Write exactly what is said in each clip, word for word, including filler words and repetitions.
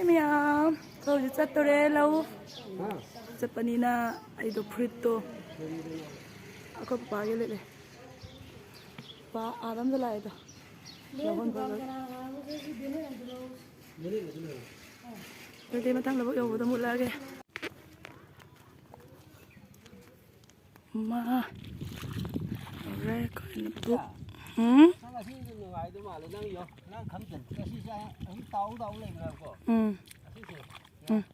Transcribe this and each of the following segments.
ꯃꯌꯥꯝ, ꯑꯩꯈꯣꯏ ꯍꯧꯖꯤꯛ ꯆꯠꯇꯣꯔꯦ ꯂꯧ꯫ ꯆꯠꯄꯅꯤꯅ ꯑꯩꯗꯣ ꯐꯨꯔꯤꯠꯇꯣ ꯑꯩꯈꯣꯏ ꯄꯄꯥꯒꯤ ꯂꯤꯠꯂꯦ꯫ ꯄꯄꯥ ꯑꯥꯗ ꯑꯝꯗ ꯂꯥꯛꯑꯦꯗꯣ꯫ ꯂꯧꯍꯣꯟ ꯐꯣꯏꯕ꯫ ꯑꯗꯨꯗꯤ ꯃꯊꯪ ꯂꯧꯕꯨꯛ ꯌꯧꯕꯗ ꯃꯨꯠꯂꯛꯑꯒꯦ꯫ ꯃꯥ ꯌꯧꯔꯦ ꯑꯩꯈꯣꯏ ꯂꯧꯕꯨꯛ꯫ ꯎꯝ? ꯅꯪ ꯉꯁꯤꯗꯤ ꯅꯨꯡꯉꯥꯏꯗꯧ ꯃꯥꯜꯂꯦ꯫ ꯅꯪ ꯌꯣ-, ꯅꯪ ꯈꯪꯗꯦ꯫ ꯉꯁꯤꯁꯦ ꯑꯗꯨꯝ ꯇꯥꯎ ꯇꯥꯎ ꯂꯩꯕ꯭ꯔꯥꯀꯣ? ꯎꯝ꯫ ꯉꯁꯤꯁꯦ꯫ ꯎꯝ꯫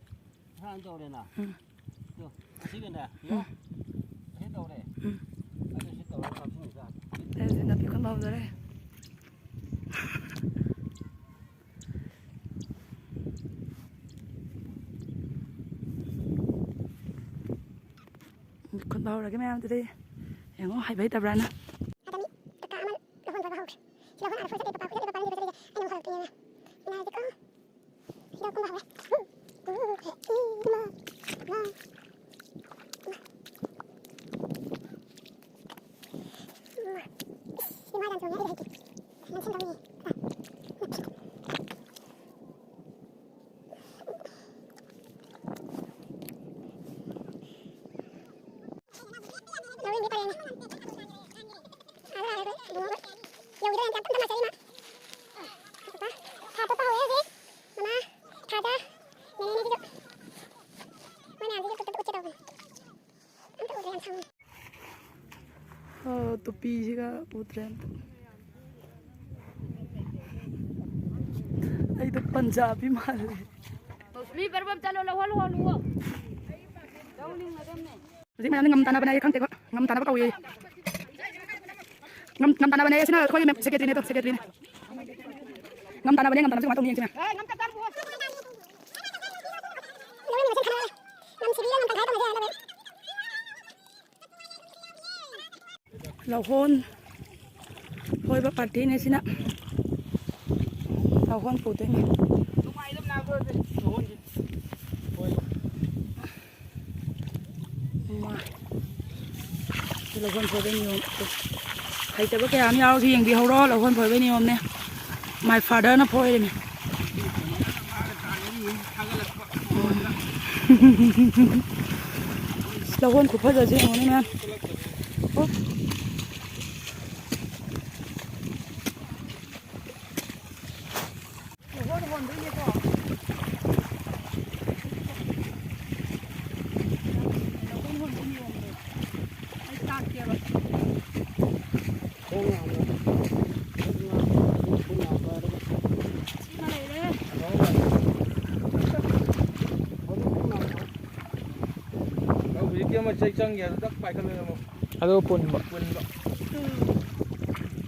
ꯅꯍꯥꯟ ꯇꯧꯔꯦꯅ꯫ ꯎꯝ꯫ ꯑꯗꯣ, ꯑꯁꯤꯒꯅꯦ, ꯌꯣ꯫ ꯎꯝ꯫ ꯑꯁꯤ ꯇꯧꯔꯦ꯫ ꯎꯝ꯫ ꯑꯗꯨ ꯁꯤ ꯇꯧꯔꯒ ꯅꯞꯁꯤꯟꯕꯤꯕ꯫ ꯑꯩ ꯍꯧꯖꯤꯛ ꯅꯥꯄꯤ ꯈꯟꯕ ꯍꯧꯗꯣꯔꯦ꯫ ꯈꯨꯟꯕ ꯍꯧꯔꯒꯦ ꯃꯌꯥꯝ ꯑꯗꯨꯗꯤ꯫ ꯌꯦꯡꯉꯣ, ꯍꯩꯕ ꯍꯩꯇꯕ꯭ꯔꯥꯅ꯫ ꯑꯗ ꯃꯤ ꯀꯀꯥ ꯑꯃ ꯂꯧꯍꯣꯟ ꯐꯣꯏꯕ ꯍꯧꯈ꯭ꯔꯦ꯫ ꯁꯤ ꯂꯧꯍꯣꯟ ꯑꯥꯗ ꯐꯣꯏ ꯆꯠꯇꯣꯏ ꯄꯄꯥ ꯐꯣꯏ ꯆꯠꯇꯣꯏ ꯄꯄꯥ ꯂꯩꯕ ꯆꯠꯂꯤꯁꯦ ꯑꯩꯅ ꯑꯃꯨꯛ ꯍꯜꯂꯛꯇꯣꯏꯅꯦꯅ꯫ ꯏꯃꯥ ꯍꯧꯖꯤꯛꯀꯣ꯫ ꯁꯤ ꯂꯧ ꯀꯨꯝꯕ ꯍꯧꯔꯦ꯫ ꯎ, ꯎ, ꯏ, ꯏꯃꯥ, ꯏꯃꯥ, ꯏꯃꯥ꯫ ꯏꯃꯥ꯫ ꯏꯁ, ꯏꯃꯥ ꯌꯥꯝ ꯆꯣꯡꯉꯦ ꯑꯩ ꯍꯩꯇꯦ꯫ ꯅꯪ ꯁꯦꯝꯗꯧꯅꯤ꯫ ꯂꯧꯔꯤꯡꯗꯤ ꯄꯔꯦꯡꯅꯤ꯫ ꯑꯥꯗ ꯂꯥꯛꯑꯦ ꯑꯩꯈꯣꯏ ꯏꯕꯨꯡꯉꯣꯒ꯫ ꯌꯧꯈꯤꯗꯣꯔꯦ ꯌꯥꯝ ꯇꯞ ꯇꯞꯅ ꯂꯥꯛꯆꯔꯤ ꯃꯥ꯫ ꯊꯥ ꯇꯣꯠꯄ ꯍꯧꯔꯦ ꯍꯧꯖꯤꯛ꯫ ꯃꯃꯥ ꯊꯥꯗ ꯅꯦꯅꯦꯅꯦ ꯁꯤꯁꯨ꯫ ꯃꯣꯏ ꯃꯌꯥꯝꯁꯤꯁꯨ ꯇꯞ ꯇꯞ ꯎꯠꯀꯦ ꯇꯧꯕꯅꯤ꯫ ꯑꯝꯇ ꯎꯗ꯭ꯔꯦ ꯌꯥꯝ ꯁꯪꯉꯦ꯫ ꯑ, ꯇꯨꯄꯤꯁꯤꯒ ꯎꯗ꯭ꯔꯦ ꯑꯝꯇ꯫ ꯑꯩꯗꯣ ꯄꯟꯖꯥꯕꯤ ꯃꯥꯜꯂꯦ꯫ ꯃꯤ ꯕꯔꯕꯝ ꯆꯠꯂꯣ, ꯂꯧꯍꯣꯜ ꯍꯣꯜꯂꯨꯋꯣ꯫ ꯂꯧ ꯂꯤꯡꯅꯗꯝꯅꯦ꯫ ꯍꯧꯖꯤꯛ ꯃꯌꯥꯝꯅ ꯉꯝ ꯇꯥꯟꯅꯕꯅꯦ, ꯑꯩ ꯈꯪꯗꯦꯀꯣ꯫ ꯉꯝ ꯇꯥꯟꯅꯕ ꯀꯧꯏ꯫ ꯉꯝ, ꯉꯝ ꯇꯥꯟꯅꯕꯅꯦ꯫ ꯁꯤꯅ ꯑꯩꯈꯣꯏꯒꯤ ꯃꯦꯝ-, ꯁꯦꯀ꯭ꯔꯦꯇꯔꯤꯅꯦ ꯑꯗꯣ, ꯁꯦꯀ꯭ꯔꯦꯇꯔꯤꯅꯦ꯫ ꯉꯝ ꯇꯥꯟꯅꯕꯅꯦ, ꯉꯝ ꯇꯥꯟꯅꯕꯁꯦ ꯀꯃꯥꯏꯅ ꯇꯧꯅꯤ ꯌꯦꯡꯁꯤꯅꯦ꯫ ꯂꯧꯍꯣꯟ ꯐꯣꯏꯕ ꯄꯥꯔꯇꯤꯅꯦ ꯁꯤꯅ꯫ ꯂꯧꯍꯣꯟ ꯄꯨꯗꯣꯏꯅꯦ꯫ ꯏꯃꯥ꯫ ꯂꯧꯍꯣꯟ ꯐꯣꯏꯕꯩ ꯅꯤꯌꯣꯝ꯫ ꯍꯩꯇꯕ ꯀꯌꯥ ꯑꯃ ꯌꯥꯎꯔꯁꯨ ꯌꯦꯡꯕꯤꯍꯧꯔꯣ꯫ ꯂꯧꯍꯣꯟ ꯐꯣꯏꯕꯩ ꯅꯤꯌꯣꯝꯅꯦ꯫ My fatherꯅ ꯐꯣꯏꯔꯤꯅꯦ꯫ ꯂꯧꯍꯣꯟ ꯈꯨꯐꯖꯁꯦ ꯌꯦꯡꯉꯨꯅꯦ ꯃꯌꯥꯝ꯫ ꯑꯣ꯫ ꯂꯧꯍꯣꯟ ꯍꯣꯟꯕꯩꯅꯦꯀꯣ꯫ ꯂꯧꯍꯣꯟ ꯍꯣꯟꯕꯩ ꯅꯤꯌꯣꯝꯗꯣ ꯑꯩ ꯇꯥꯛꯀꯦꯕ꯫ ꯁꯤꯃ ꯂꯩꯔꯦ꯫ ꯍꯧꯖꯤꯛꯀꯤ ꯑꯃ ꯆꯩ ꯆꯪꯒꯦ ꯍꯥꯏꯗꯣ ꯇꯛ ꯄꯥꯏꯈꯠꯂꯒ ꯑꯃꯨꯛ ꯑꯗꯨꯒ ꯄꯨꯟꯕ꯫ ꯄꯨꯟꯕ꯫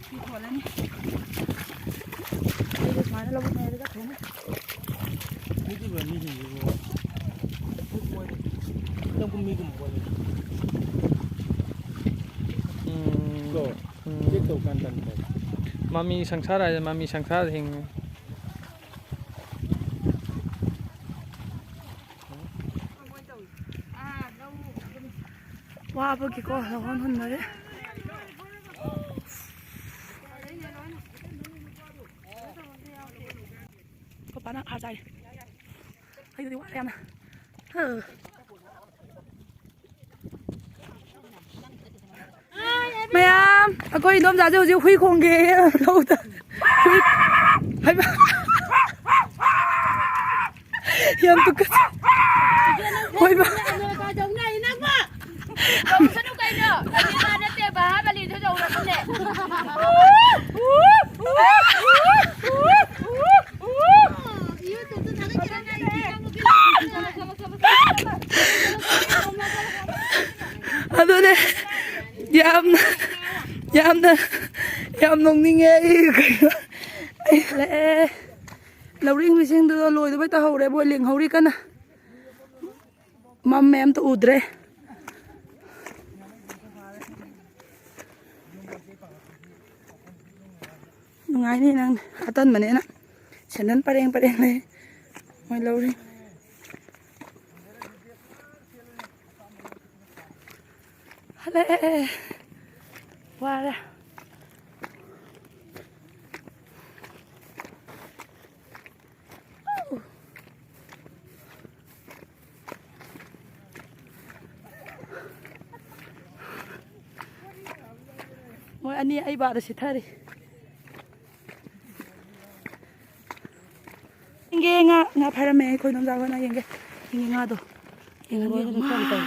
ꯁꯤ ꯍꯣꯜꯂꯅꯤ꯫ ꯑꯩꯗꯣ ꯁꯨꯃꯥꯏꯅ ꯂꯧꯕꯨꯛ ꯃꯌꯥꯏꯗ ꯆꯠꯈ꯭ꯔꯅꯤ꯫ ꯃꯤꯒꯤ ꯃꯤꯁꯤꯡꯁꯤꯕꯨ ꯃꯣꯏꯗꯤ ꯈꯤꯇꯪ ꯃꯤꯒꯨꯝꯕ ꯑꯣꯏꯅ ꯎꯝ꯫ ꯀꯣ? ꯎꯝ꯫ ꯆꯦꯛ ꯇꯧꯀꯥꯟ ꯇꯟꯕ꯫ ꯃꯃꯤ ꯁꯪꯁꯥꯔ ꯍꯥꯏꯁꯦ ꯃꯃꯤ ꯁꯪꯁꯥꯔꯗ ꯍꯤꯡꯉꯤ꯫ ꯋꯥꯕꯒꯤꯀꯣ ꯂꯧꯍꯣꯟ ꯍꯨꯟꯅꯔꯦ꯫ ꯄꯄꯥꯅ ꯍꯥꯔ ꯆꯥꯏ꯫ ꯑꯩꯗꯤ ꯋꯥꯔꯦ ꯌꯥꯝꯅ꯫ ꯑ꯫ ꯃꯌꯥꯝ, ꯑꯩꯈꯣꯏ ꯏꯗꯣꯝꯆꯥꯁꯦ ꯍꯧꯖꯤꯛ ꯍꯨꯏ ꯈꯣꯡꯒꯦ ꯂꯧꯗ꯫ ꯍꯨꯏ, ꯍꯩꯃꯥ꯫ ꯌꯥꯝ ꯇꯨꯀꯠꯆꯩ꯫ ꯍꯣꯏꯕ꯫ ꯀꯩꯗꯧꯅ ꯅꯪꯕꯣ? ꯇꯧꯁꯅꯨ ꯀꯩꯅꯣ? ꯅꯠꯇꯦ, ꯅꯠꯇꯦ, ꯕꯍꯥꯕꯂꯤꯗꯣ ꯌꯧꯔꯕꯅꯦ꯫ ꯑꯗꯨꯅꯦ ꯌꯥꯝꯅ, ꯌꯥꯝꯅ, ꯌꯥꯝ ꯅꯣꯛꯅꯤꯡꯉꯦ ꯑꯩ꯫ ꯀꯩꯅꯣ, ꯑꯩ ꯍꯜꯂꯛꯑꯦ꯫ ꯂꯧꯔꯤꯡꯕꯤꯁꯤꯡꯗꯨꯗꯣ ꯂꯣꯏꯗꯕꯩ ꯇꯧꯍꯧꯔꯦ, ꯃꯣꯏ ꯂꯦꯡꯍꯧꯔꯤ ꯀꯟꯅ꯫ ꯃꯝꯃꯦ, ꯑꯝꯇ ꯎꯗ꯭ꯔꯦ꯫ ꯅꯨꯡꯉꯥꯏꯅꯤ ꯅꯪ ꯑꯇꯟꯕꯅꯤꯅ꯫ ꯁꯦꯟꯗꯟ ꯄꯔꯦꯡ ꯄꯔꯦꯡ ꯂꯩ꯫ ꯃꯣꯏ ꯂꯧꯔꯤ꯫ ꯍꯜꯂꯛꯑꯦ꯫ ꯋꯥꯔꯦ꯫ ꯑꯅꯤ ꯑꯩ ꯕꯥꯗ ꯁꯤꯊꯔꯤ꯫ ꯌꯦꯡꯒꯦ, ꯉꯥ, ꯉꯥ ꯐꯥꯔꯝꯃꯦ ꯑꯩꯈꯣꯏ ꯏꯗꯣꯝꯆꯥꯈꯣꯏꯅ꯫ ꯌꯦꯡꯒꯦ, ꯌꯦꯡꯒꯦ ꯉꯥꯗꯣ꯫ ꯌꯦꯡꯉꯣ, ꯂꯣꯏꯅ ꯃꯥ, ꯃꯊꯪ ꯇꯧ꯫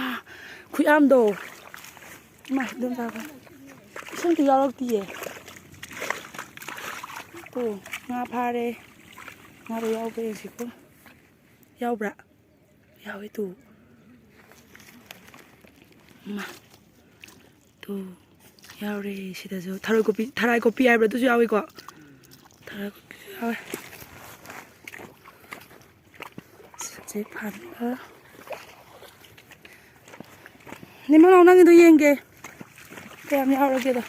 ꯈꯨꯌꯥꯝꯗꯣ꯫ ꯏꯃꯥ, ꯏꯗꯣꯝꯆꯥꯈꯣꯏ꯫ ꯏꯁꯤꯡꯁꯨ ꯌꯥꯎꯔꯛꯇꯤꯌꯦ꯫ ꯇꯨ, ꯉꯥ ꯐꯥꯔꯦ꯫ ꯉꯥꯗꯣ ꯌꯥꯎꯕ꯭ꯔꯥ ꯌꯦꯡꯁꯤꯀꯣ꯫ ꯌꯥꯎꯕ꯭ꯔꯥ? ꯌꯥꯎꯋꯦ ꯇꯨ꯫ ꯃꯥ꯫ ꯇꯨ꯫ ꯌꯥꯎꯔꯦ ꯁꯤꯗꯁꯨ꯫ ꯊꯔꯣꯏ ꯀꯣꯄꯤ, ꯊꯔꯥꯏ ꯀꯣꯄꯤ ꯍꯥꯏꯕ꯭ꯔꯥ? ꯑꯗꯨꯁꯨ ꯌꯥꯎꯋꯤꯀꯣ꯫ ꯊꯔꯥꯏ ꯀꯣꯄꯤꯁꯨ ꯌꯥꯎꯋꯦ꯫ ꯁꯤꯁꯦ ꯐꯥꯟꯕ꯫ ꯅꯤꯃꯅꯥꯎ, ꯅꯪꯒꯤꯗꯣ ꯌꯦꯡꯒꯦ꯫ ꯀꯌꯥꯝ ꯌꯥꯎꯔꯒꯦꯗꯣ꯫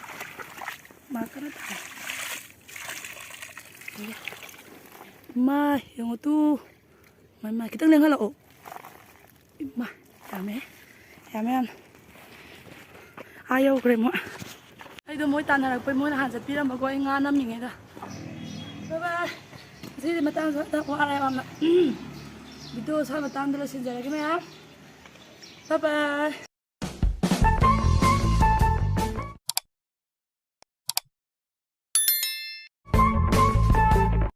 ꯃꯥ ꯀꯟꯅ ꯊꯥꯏ꯫ ꯃꯥ ꯌꯦꯡꯉꯨ ꯇꯨ꯫ ꯃꯥ, ꯃꯥ ꯈꯤꯇꯪ ꯂꯦꯡꯍꯜꯂꯛꯑꯣ꯫ ꯏꯃꯥ, ꯌꯥꯝꯃꯦ꯫ ꯌꯥꯝꯃꯦ, ꯌꯥꯝ꯫ ꯑꯥ ꯌꯧꯈ꯭ꯔꯦ ꯃꯣꯏ꯫ ꯑꯩꯗꯣ ꯃꯣꯏ ꯇꯥꯟꯅꯔꯛꯄꯩ ꯃꯣꯏꯅ ꯍꯥꯟꯅ ꯆꯠꯄꯤꯔꯝꯕꯀꯣ꯫ ꯑꯩ ꯉꯥ ꯅꯝꯃꯤꯉꯩꯗ꯫ Bye bye꯫ ꯉꯁꯤꯗꯤ ꯃꯇꯥꯡ ꯆꯥꯗ ꯋꯥꯔꯦ ꯌꯥꯝꯅ꯫ Video ꯁ꯭ꯋꯥꯏ ꯃꯇꯥꯡꯗ ꯂꯣꯏꯁꯤꯟꯖꯔꯒꯦ ꯃꯌꯥꯝ꯫ Bye bye꯫